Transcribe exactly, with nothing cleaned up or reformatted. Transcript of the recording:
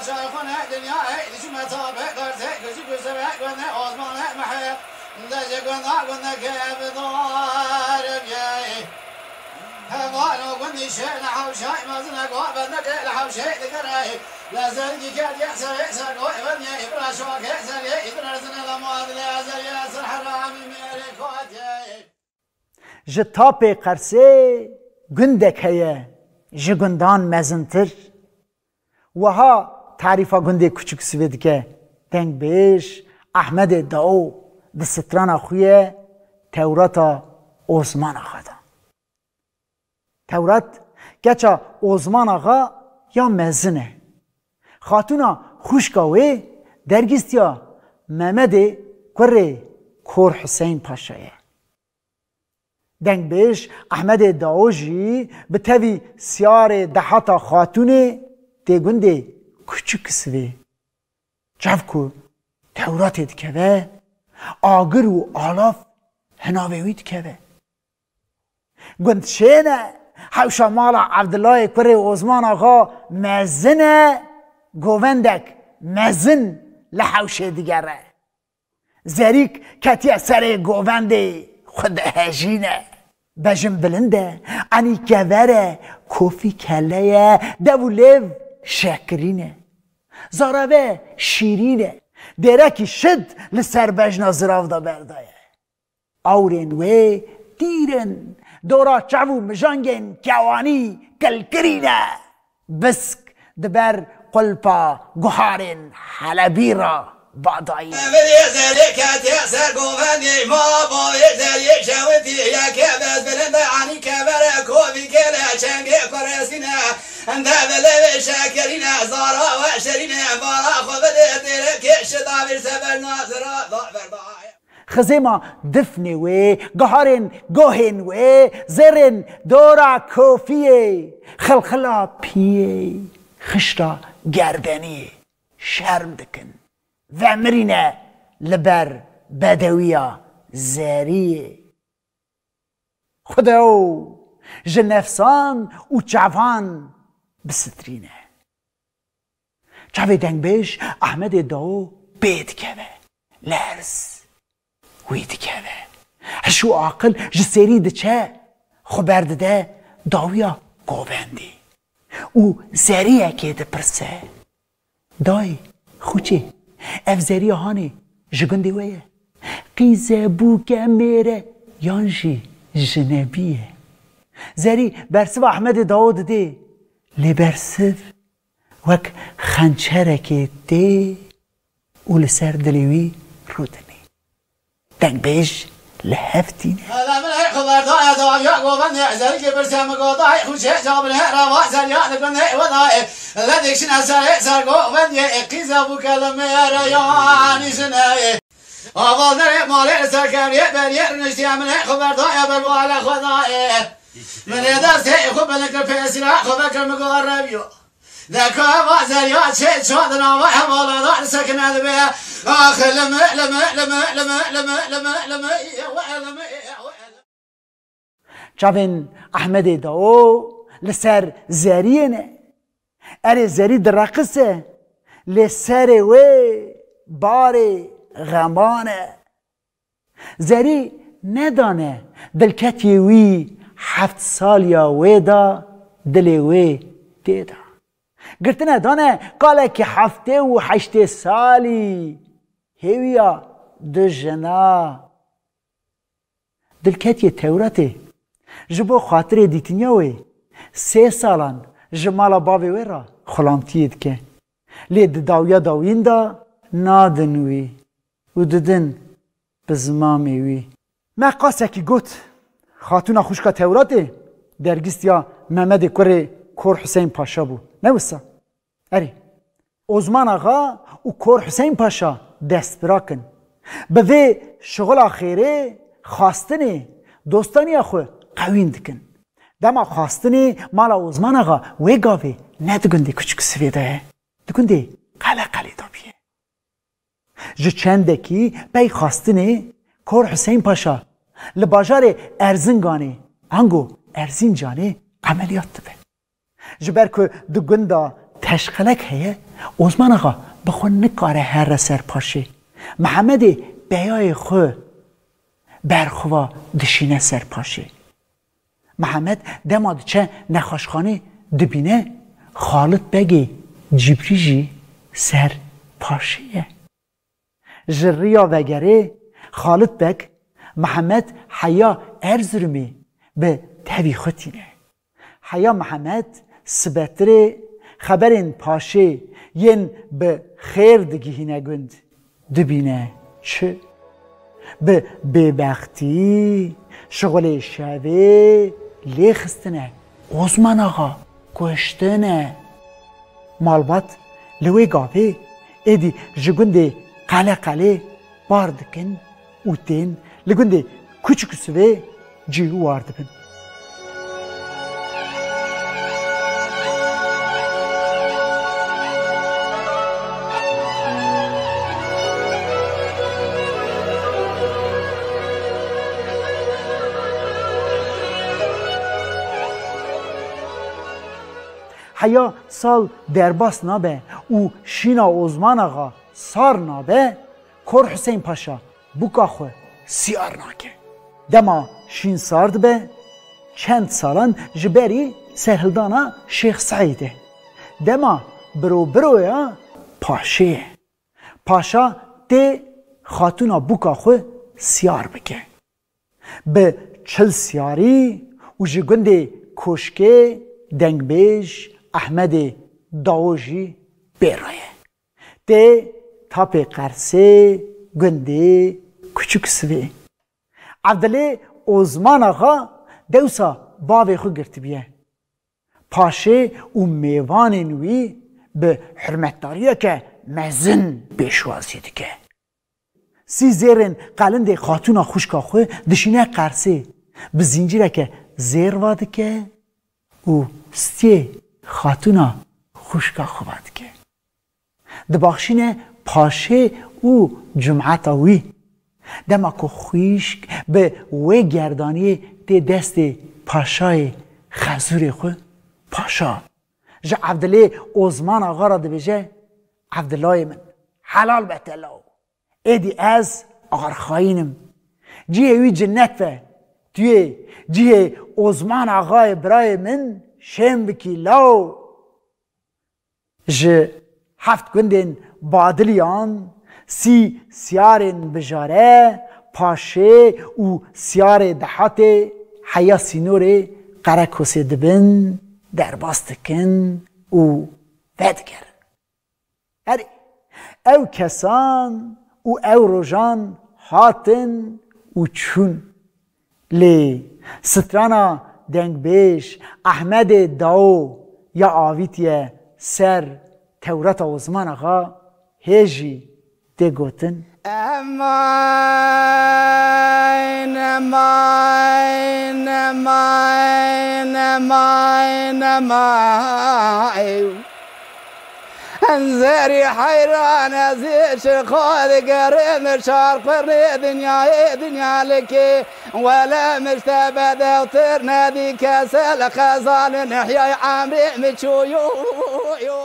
Şaxone dinya ey, dişime tabe derse, küçük küsüre gönde Osman'e mehe. De ji gönda gönde ke bedar bey. Heval o gündî şe le hewşay mezine go bende ke le hewşay digeray. Le zergi ke diye sere ser go eveniye ibra şoke sere ibra zine le muadile zeriye ser herami mere kote. Ji tapê Qersê gundek heye, ji gundan mezintir. Wiha tarîfa gundê Kuçik Sivê dike, dengbêj Ehmedê Dao di strana xwe ye Tewrata Osman Axa de. Tewrat keça Osman Axa ya mezin e. Xatûna xwişka wê dergîstiya Memedê kurê Kor Huseyn Paşa ye. Dengbêj Ehmedê Dao jî bi tevî siyarê dehata xatûnê tê gundê Kuçik Sivê. Çav ku Tewratê dikeve, agir û alav hinavê wî dikeve. Gund şên e, hewşa mala Evdilayê kurê Osman Axa mezin e, govendek mezin li hewşê digere. Zerîk ketiye serê govendê xwe dihejîne. Bejin bilind e, enî kever e, kofî kele ye, dev û lêv şekirîn e. Zareve şîrîn e. Dêrekî şid li ser bejna zirav de berdaye. Awrên wê tîr in, dora çav û mijangên kewanî kilkirî ne. Bisk di ber qulpa guharên Helebî re badayî. Evilê zerê ketiye ser govendê ma bavê zerê şewitî yeke bez bilinde anî kevere kovî kele çengê kurêsîne. Ende bilê wê şekirîne zara we şirîne bala xwe bidê dêrê kê şida vir seber nazira da verdaye. Xizêma difnê wê, giharên gohên wê, zêrên dora kofiyê, xilxila piyê, xişta gerdeniyê şerm dikin. Vemirîne li ber bedewiya zeriyê. Xudew ji nefsan û çavan bisitrîne. Çavê dengbêj Ehmedê Dao pê dikeve. Lerz wî dikeve. Hiş û aqil ji sêrî diçe, xwe berdide dawiya govendê û zeriyekê dipirse. Dayê, xuçê, ev zeriya hanê ji gundê we ye? Qîze, bûke, mêr e yan jî jinebî ye? Zerî bersiva Ehmedê Dao didê. Lê bersiv wek xençerekê tê û li ser dilê wî rûdinê. Dengbêj li hev tîne. Hele min hê xwe berdaye dawiya govendê, ezelî kê birse min gota hê xûçê ca bin hê reva zerya li gundê we dayê. Le dikşine serê ser govendê, e, qîze bûke li mêre yanî jinê. Avalderê malê li ser kevriye beriyê riniştiye min hê xwe berdaye ber wale xwe dayê. Min ê destê xwe binik li pêsîra xwe vekir min go reviyo. Deka va zerya çê çadina va hevala da sekine dibe. Ax limi limi limi limi limi limi limi limi. Çavên Ehmedê Dao li ser zeriyê ne. Erê zerî direqise, lê serê wê barê xeman e. Zerî nedane dilketiyê wî heft saliya wê da dilê wê tê de. Girtine dane kalekî heftê û heştê salî hêwiya du jina. Dilketiyê Tewratê ji bo xatirê dîtiniya wê sê salan ji mala bavê wê re xulamtiyê dike. Lê di dawiya dawîn de nadin wî û didin bi zimamê wî. Me qasekî got, xatûna xwişka Tewratê dergîstiya Memedê kurê Kor Huseyn Paşa bû. Ne wisa? Erê, Osman Axa û Kor Huseyn Paşa destbira kin. Bi vê şixula xêrê xastinê dostaniya xwe qewîn dikin. Dema xastinê mala Osman Axa wê gavê ne di gundê Kuçik Sivê de ye. Di gundê Qeleqelê de bûye. Ji çendekî pey xastinê Kor Huseyn Paşa li bajarê Erzinganê, ango Erzincanê emeliyat dibe. Ji ber ku di gunda Teşqelek heye, Ozman Axa bi xwe nikare here ser paşê. Mihemedê peyayê xwe berxwe ve dişîne ser paşê. Mihemed dema diçe nexweşxanê dibîne Xalit Begê Cîbrî jî ser paşê ye. Ji riya vegerê Xalit Beg Mihemed heya Erzurumê bi tevî xwe tîne. Heya Mihemed sibetirê xeberên paşê yên bi xêr digihîne gund dibîne çi? Bi bêbextî, şixulê şevê lê xistine. Ozman Axa kuştine. Malbat li wê gavê êdî ji gundê Qeleqelê bar dikin û tên li gundê Kuçik Sivê cî û war dibin. Heya sal derbas nabe û şîna Ozman Axa sar nabe, Kor Husên Paşa bûka xwe siyar nake. Dema şîn sar dibe, çend salan ji berî serhildana Şêx Seîd e. Dema birobiroya paşê ye. Paşa tê xatûna bûka xwe siyar bike. Bi çil siyarî û ji gundê Koşkê dengbêj Ehmedê Dawo jî bê re ye. Tê tapê Qersê gundê Kuçik Sivê. Evdilê Ozman Axa dewsa bavê xwe girtibiye. Paşê û mêvanên wî bi hurmetdariyeke mezin pêşwazî dike. Sî zêrên qelindê xatûna xwişka xwe dişîne Qersê, bi zîncireke zêr va dike û stiyê xatûna xwişka xwe va dike. Dibaxşîne paşê û cumeta wî. Dema ku xwîşk bi wê gerdaniyê tê destê paşayê xezûrê xwe, paşa ji Evdilê Ozman Axa re dibêje, Evdilayê min, helal be te law. Êdî ez arxayîn im. Cihê wî cinnet be. Tu yê cihê Ozman Axayê birayê min şên bikî law. Ji heft gundên Badiliyan sî siyarên bijare, paşê û siyarê dehatê heya sînorê Qerekosê dibin, derbas dikin û vedigerin. Erê, ew kesan û ew rojan hatin û çûn. Lê strana dengbêj Ehmedê Dao ya avîtiye ser Tewrata Ozman Axa hê jî tê gotin. Emayn, emayn, emayn, emayn, emayn. Zerî heyran ez ê ji xwe digerim, çar qurnê dinyayê dinya likê. Wele min ji te bedewtir nedî kese li xezalin, hiya emrê min çû yo, yo.